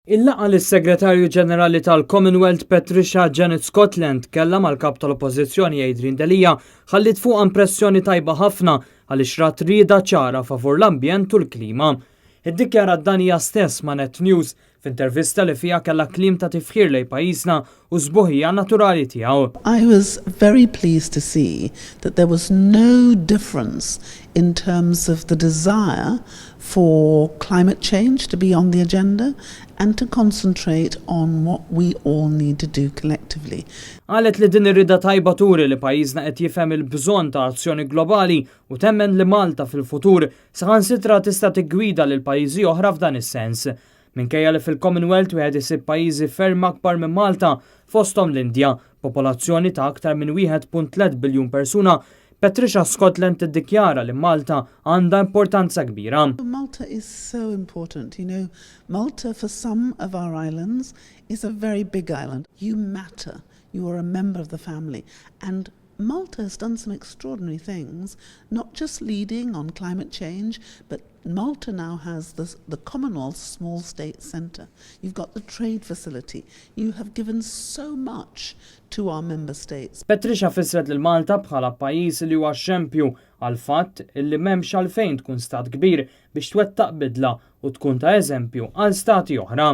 Il-laqgħa li s-Segretarju Ġenerali tal-Commonwealth Patricia Janet Scotland kellha mal-Kap tal-Oppożizzjoni Adrian Delia ħalliet fuqha impressjoni tajba ħafna għaliex rat rieda ċara favur l-ambjent u l-klima. Iddikjarat dan hija stess ma' Net News f'intervista li fiha kellha kliem ta' tifħir lejn pajjiżna u s-sbuħija naturali tiegħu. I was very pleased to see that there was no difference in terms of the desire for climate change to be on the agenda and to concentrate on what we all need to do collectively. Qalet li din ir-rieda tajba turi li pajjiżna qed jifhem il-bżonn ta' azzjoni globali u temmen li Malta fil-futur saħansitra tista' tiggwida lil pajjiżi oħra f'dan is-sens. Minkejja li fil-Commonwealth wieħed isib pajjiżi ferm akbar minn Malta, fosthom l-Indja, popolazzjoni ta' aktar minn 1.3 biljun persuna, Patricia Scotland tiddikjara li Malta għandha importanza kbira. Malta is so important. Malta, for some of our islands, is a very big island. You matter. You are a member of the family. And Malta has done some extraordinary things, not just leading on climate change, but Malta now has the Commonwealth Small State Centre. You've got the trade facility. You have given so much to our member states. Patricia fissret lil Malta bħala pajjiż li huwa xempju għal fatt illi m'hemmx għalfejn tkun stat kbir biex twettaq bidla u tkun ta' eżempju għal stati oħra.